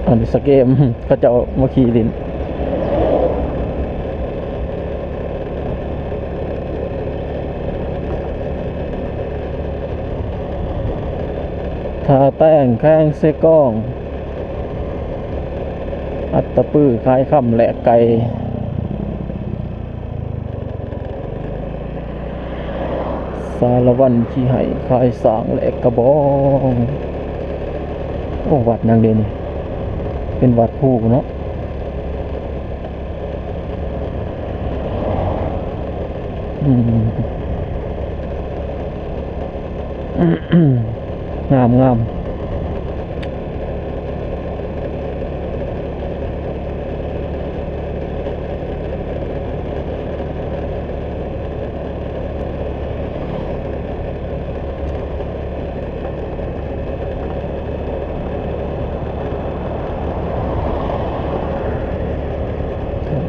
ອັນສະເກມ ເຂົາເຈົ້າມາຂີ່ຫຼິ້ນ. ທ່າແຕ່ງແຂວງເຊກອງ. ອັດຕະປື ຂາຍຄຳ ແລກໄກ່. ສາລະວັນ ຂີ້ໄຫ ຂາຍສ້າງ ແລກກະບອງ. ໂອ້ ວັດຫຍັງເດນີ້? ເປັນວັດພູເນາະ. ອືມ ງາມໆ.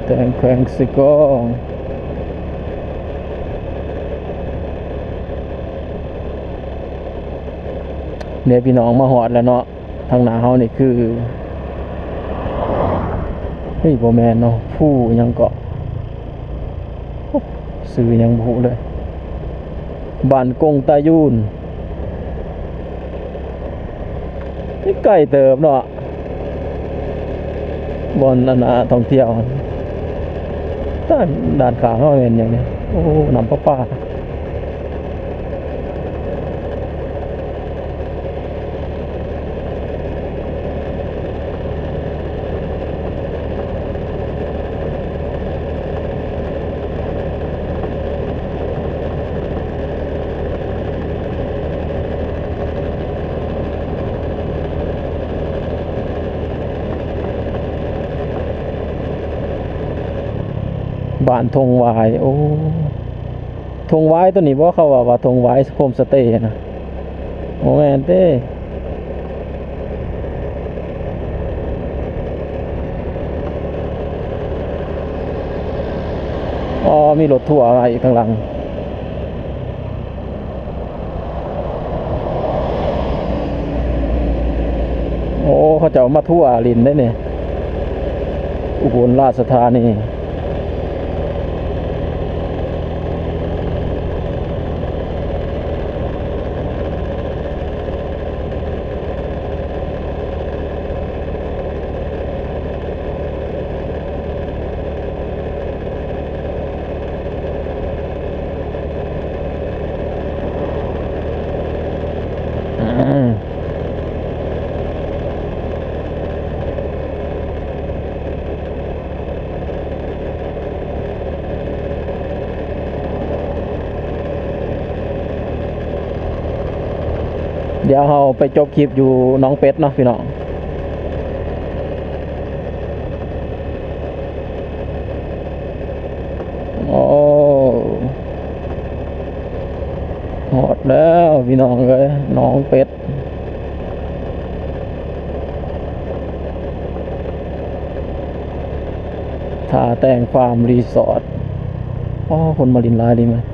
ແຕ່ງແຂວງເຊກອງ. ເດ້ ພີ່ນ້ອງ ມາຮອດແລ້ວເນາະ. ທາງໜ້າເຮົານີ້ຄື ເຮີ້ຍ ບໍ່ແມ່ນເນາະ ພູຫຍັງເກາະ ຊື່ຫຍັງບໍ່ຮູ້ເລີຍ. ບ້ານກົງຕາຍູນ. ນີ້ໄກເຕີບເນາະ ບ່ອນອັນນ່າທ່ອງທ່ຽວ. ດ້ານ ດ້ານຂ້າງເຮົາແມ່ນຫຍັງນີ້? ໂອ້ ນ້ຳປະປາ. ບ້ານທົ່ງຫວາຍ. ໂອ້ ທົ່ງຫວາຍໂຕນີ້ບໍ່ ເຂົາເວົ້າວ່າທົ່ງຫວາຍໂຮມສະເຕນະ? ບໍ່ແມ່ນເດ້. ອໍ ມີລົດທົວມາອີກທາງຫຼັງ. ໂອ້ ເຂົາເຈົ້າມາທົວຫຼິ້ນເດ້ນີ້ ອຸບົນລາຊະທານີ. ດຽວເຮົາໄປຈົບຄລິບຢູ່ໜອງເປັດເນາະພີ່ນ້ອງ. ໂອ້ ຮອດແລ້ວພີ່ນ້ອງເອີຍ ໜອງເປັດ. ທ່າແຕ່ງຟາມຣີສອດ. ອໍ ຄົນມາຫຼິ້ນຫຼາຍດີແມ່ນ.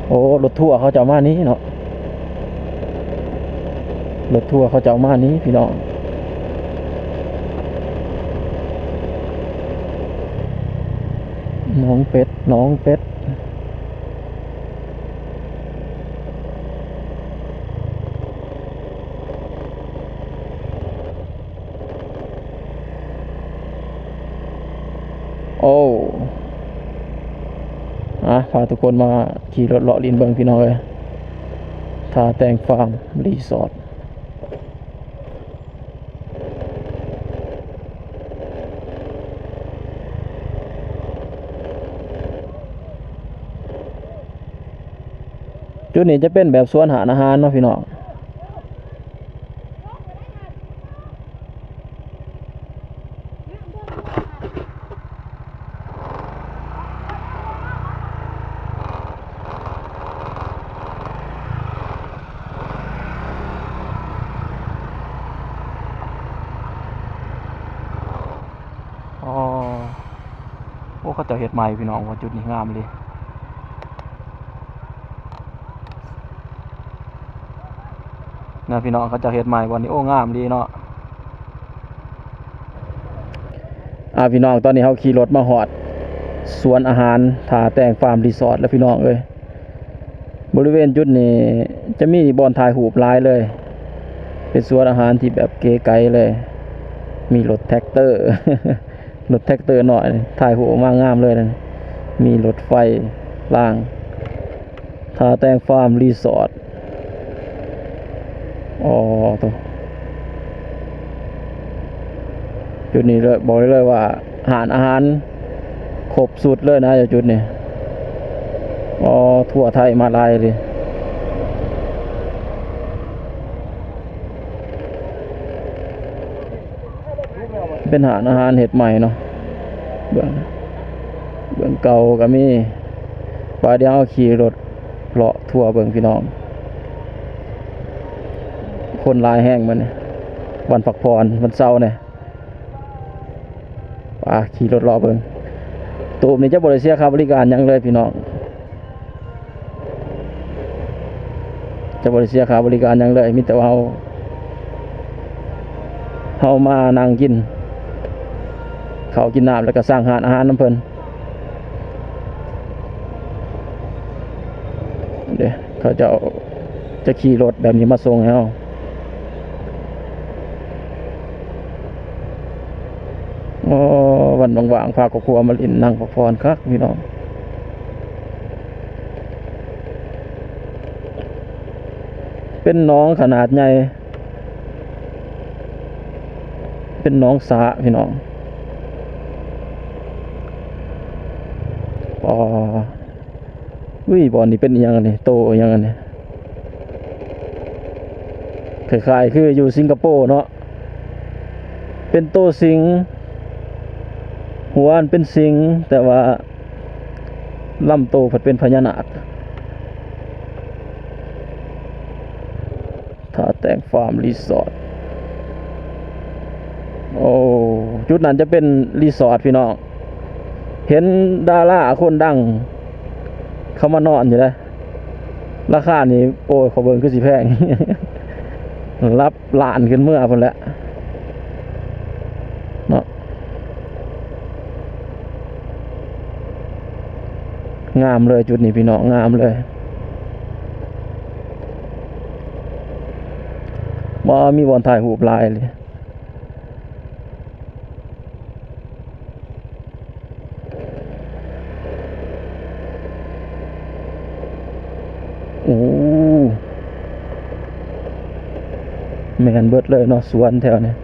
ໂອ້ ລົດທົວເຂົາເຈົ້າມານີ້ເນາະ ລົດທົວເຂົາເຈົ້າມານີ້ພີ່ນ້ອງ. ໜອງເປັດ ໜອງເປັດ. ອ່ະ ພາທຸກຄົນມາຂີ່ລົດເລາະຫຼິ້ນເບິ່ງພີ່ນ້ອງເອີຍ ທ່າແຕງຟາມຣີສອດ. ຈຸດນີ້ຈະເປັນແບບສວນຮ້ານອາຫານເນາະພີ່ນ້ອງ. ອໍ ໂອ້ ເຂົາເຈົ້າເຮັດໃໝ່ພີ່ນ້ອງ ວ່າຈຸດນີ້ງາມອີ່ຫຼີ. ນະພີ່ນ້ອງ ເຂົາເຈົ້າເຮັດໃໝ່ບ່ອນນີ້ ໂອ້ ງາມດີເນາະ. ອ່າ ພີ່ນ້ອງ ຕອນນີ້ເຮົາຂີ່ລົດມາຮອດສວນອາຫານທ່າແຕງຟາມຣີສອດແລ້ວພີ່ນ້ອງເອີຍ. ບໍລິເວນຈຸດນີ້ຈະມີບ່ອນຖ່າຍຮູບຫຼາຍເລີຍ ເປັນສວນອາຫານທີ່ແບບເກໄກເລີຍ ມີລົດແທັກເຕີ ລົດແທັກເຕີນ້ອຍ ຖ່າຍຮູບອອກມາງາມເລີຍ. ມີລົດໄຟລາງ ທ່າແຕງຟາມຣີສອດ. ອໍ ໂທ້ ຈຸດນີ້ເລີຍ ບອກໄດ້ເລີຍວ່າຮ້ານອາຫານຄົບຊຸດເລີຍນະ ຢູ່ຈຸດນີ້. ອໍ ທົ່ວໄທມາຫຼາຍເລີຍ. ເປັນຮ້ານອາຫານເຮັດໃໝ່ເນາະ ເບື້ອງ ເບື້ອງເກົ່າກໍມີ. ວ່າດຽວເຮົາຂີ່ລົດເລາະທົວເບິ່ງພີ່ນ້ອງ ຄົນຫຼາຍແຮງມື້ນີ້ ວັນພັກຜ່ອນ ວັນເສົານີ້. ອ່າ ຂີ່ລົດເລາະເບິ່ງ. ຕູບນີ້ຈະບໍ່ໄດ້ເສຍຄ່າບໍລິການຫຍັງເລີຍພີ່ນ້ອງ. ຈະບໍ່ໄດ້ເສຍຄ່າບໍລິການຫຍັງເລີຍ ມີແຕ່ວ່າເຮົາ ເຮົາມານັ່ງກິນເຂົ້າກິນນ້ຳ ແລ້ວກໍສັ່ງຮ້ານອາຫານນຳເພິ່ນເດ້. ເຂົາເຈົ້າຈະຂີ່ລົດແບບນີ້ມາສົ່ງໃຫ້ເຮົາ. ໂອ້ ວັນວ່າງໆ ພາຄອບຄົວມາຫຼິ້ນ ນັ່ງພັກຜ່ອນຄັກພີ່ນ້ອງ. ເປັນໜອງຂະໜາດໃຫຍ່ ເປັນໜອງສະພີ່ນ້ອງ. ອໍ ອຸ້ຍ ບ່ອນນີ້ເປັນອີ່ຫຍັງອັນນີ້ ໂຕອີ່ຫຍັງອັນນີ້ ຄ້າຍໆຄືຢູ່ສິງກະໂປເນາະ. ເປັນໂຕສິງ ຫົວມັນເປັນສິງ ແຕ່ວ່າລຳໂຕເພິ່ນເປັນພະຍານາກ. ທ່າແຕງຟາມຣີສອດ. ໂອ້ ຈຸດນັ້ນຈະເປັນຣີສອດພີ່ນ້ອງ. ເຫັນດາລາຄົນດັງເຂົາມານອນຢູ່ເດ້. ລາຄານີ້ ໂອ້ຍ ຂໍເບິ່ງຄືຊິແພງ ຫຼັກລ້ານຂຶ້ນເມືອພຸ້ນແຫຼະເນາະ. ງາມເລີຍຈຸດນີ້ພີ່ນ້ອງ ງາມເລີຍ. ບໍ່ ມີບ່ອນຖ່າຍຮູບຫຼາຍເລີຍ. ໂອ້ ແມ່ນເບິດເລີຍເນາະ ສວນແຖວນີ້.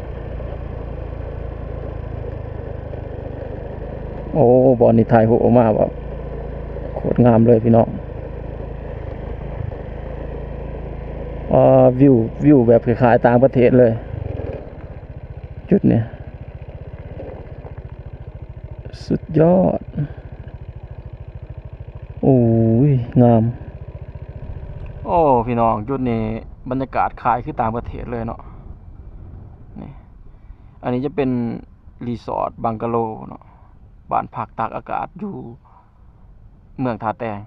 ໂອ້ ບ່ອນນີ້ຖ່າຍຮູບອອກມາແບບໂຄດງາມເລີຍພີ່ນ້ອງ. ອ່າ ວິວ ວິວແບບຄ້າຍໆຕ່າງປະເທດເລີຍຈຸດນີ້. ສຸດຍອດ. ໂອ້ຍ ງາມ. ໂອ້ ພີ່ນ້ອງ ຈຸດນີ້ບັນຍາກາດຄ້າຍຄືຕ່າງປະເທດເລີຍເນາະ. ນີ້ ອັນນີ້ຈະເປັນຣີສອດບັງກະໂລເນາະ ບ້ານພັກຕາກອາກາດຢູ່ເມືອງທ່າແຕງ.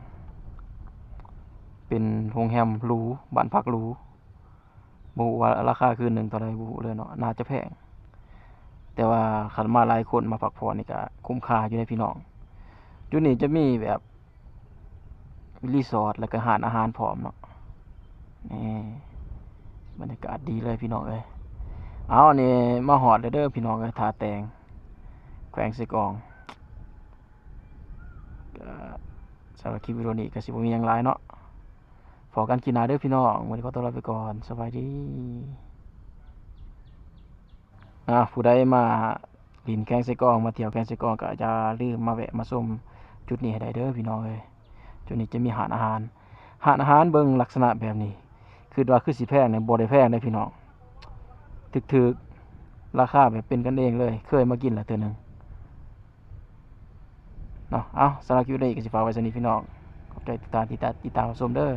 ເປັນໂຮງແຮມຫຼູ ບ້ານພັກຫຼູ. ບໍ່ຮູ້ວ່າລາຄາຄືນໜຶ່ງເທົ່າໃດ ບໍ່ຮູ້ເລີຍເນາະ ໜ້າຈະແພງ ແຕ່ວ່າຄັນມາຫຼາຍຄົນມາພັກຜ່ອນນີ້ກະຄຸ້ມຄ່າຢູ່ເດ້ພີ່ນ້ອງ. ຢູ່ນີ້ຈະມີແບບຣີສອດ ແລ້ວກະຮ້ານອາຫານພ້ອມເນາະ. ນີ້ ບັນຍາກາດດີເລີຍພີ່ນ້ອງເອີຍ. ເອົາ ນີ້ມາຮອດແລ້ວເດີພີ່ນ້ອງເອີຍ ທ່າແຕງ ແຂວງເຊກອງ. ສຳລັບຄລິບວິດີໂອນີ້ກໍຊິບໍ່ມີຫຍັງຫຼາຍເນາະ. ພໍ້ກັນຄລິບໜ້າເດີພີ່ນ້ອງ. ມື້ນີ້ຂໍຕົວລາໄປກ່ອນ. ສະບາຍດີ. ອ່າ ຜູ້ໃດມາຫຼິ້ນແຂວງເຊກອງ ມາທ່ຽວແຂວງເຊກອງ ກໍຢ່າລືມມາແວະມາຊົມຈຸດນີ້ໃຫ້ໄດ້ເດີພີ່ນ້ອງເອີຍ. ຈຸດນີ້ຈະມີຮ້ານອາຫານ ຮ້ານອາຫານເບິ່ງລັກສະນະແບບນີ້ ຄິດວ່າຄືຊິແພງເນາະ. ບໍ່ໄດ້ແພງເດ້ພີ່ນ້ອງ ຖືກໆ ລາຄາແບບເປັນກັນເອງເລີຍ. ເຄີຍມາກິນແລ້ວເທື່ອໜຶ່ງເນາະ. ເອົາ ສຳລັບຄລິບນີ້ກໍຊິຝາກໄວ້ສ່ຳນີ້ພີ່ນ້ອງ. ຂອບໃຈທີ່ຕິດຕາມ ທີ່ຕິດຕາມຮັບຊົມເດີ.